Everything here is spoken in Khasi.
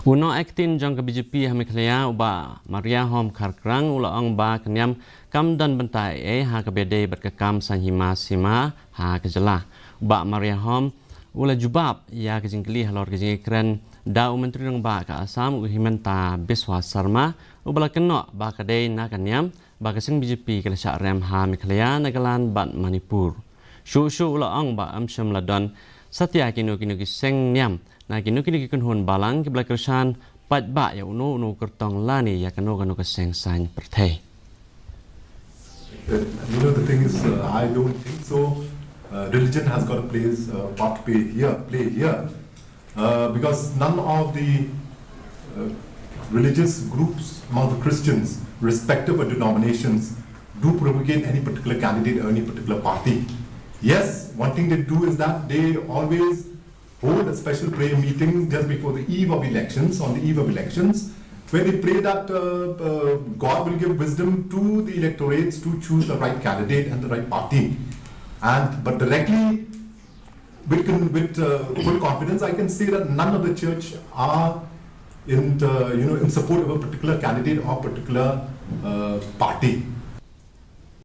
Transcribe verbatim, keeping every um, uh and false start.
U Nongaktin jong ka B J P ha Meghalaya, u Bah Mariahom Kharkrang, u la ong ba ka niam kam don bynta ei ei ha kaba ïadei bad ka kam saiñ hima sima ha ka jylla. U Bah Mariahom u la jubab ïa ka jingkylli halor ka jingïakren da u Myntri Rangbah ka Assam, u Himanta Biswa Sarma, uba la kynnoh ba ka dei na ka niam ba ka seng B J P ka la shah rem ha Meghalaya, Nagaland bad Manipur. Shuh shuh u la ong ba ym shym la don satia kino kino ki seng niam na kino kino ki kynhun balang kiba la kyrshan paidbah ïa uno uno u kyrtong lane ïa kano kano ka seng saiñ pyrthei. You know, the thing is, uh, I don't think so. Uh, religion has got a place, uh, part to play here, play here, uh, because none of the uh, religious groups among the Christians, respective of denominations, do propagate any particular candidate or any particular party. Yes, one thing they do is that they always hold a special prayer meeting just before the eve of elections, on the eve of elections, where they pray that uh, uh, God will give wisdom to the electorates to choose the right candidate and the right party. And but directly, with, con- with uh, full confidence, I can say that none of the church are in uh, you know in support of a particular candidate or particular uh, party.